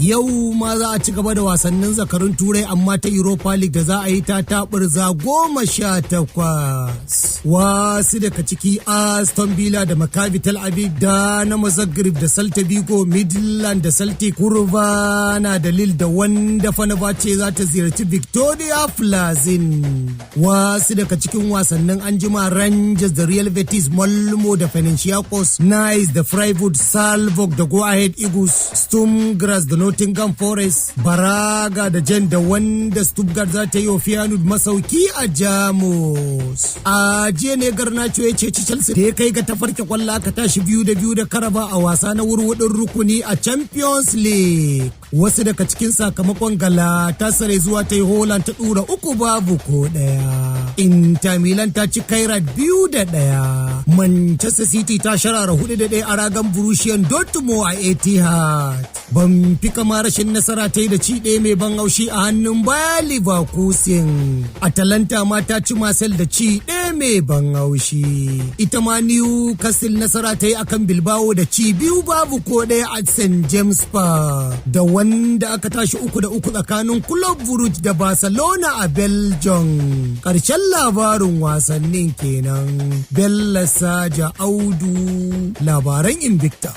Yau ma za a ci gaba da wasannin zakarun Turai, amma ta Europa League da za a yi ta taɓurza 18. Wasu daga ciki: Aston Villa da Maccabi Tel Aviv, da na Zagreb da Celta Vigo, Midland da Celtic, Crvena da Lille, da wanda Fenerbahce za ta ziyarci Viktoria Plzen. Wasu daga cikin wasannin anjima: Rangers da Real Betis, Malmo da Panathinaikos, Nice da Freiburg, Salzburg da Go Ahead Eagles, Sturm Graz da Nottingham Forest, Braga da Gent, da wanda Stuttgart za ta yi wa Feyenoord masauki a Jamus. A jiya ne Garnacho ya ceci Chelsea da ya kai ga tafarke kwallo, aka tashi 2-2 da Qarabag a wasa na wurwudin rukuni a Champions League. Wasu daga cikin sakamakon: Galatasaray zuwa ta yi Holland ta dura 3 babu ko 1. Inter Milan ta ci Kairat 2-1. Manchester City ta sharara 4-1 a ragan Borussia Dortmund a Etihad. Benfica ma rashin nasara ta yi da ci 1 mai ban haushi a hannun Bayer Leverkusen. Atalanta ma ta ci Marseille da ci 1 mai ban haushi. Ita ma Newcastle nasara ta yi akan Bilbao da ci 2 babu ko 1 a St. James Park. Da wanda aka tashi 3-3 tsakanin Club Brugge da Barcelona a Belgium. Ƙarshen labarin wasannin kenan. Bello Saja Audu, labaran Invicta.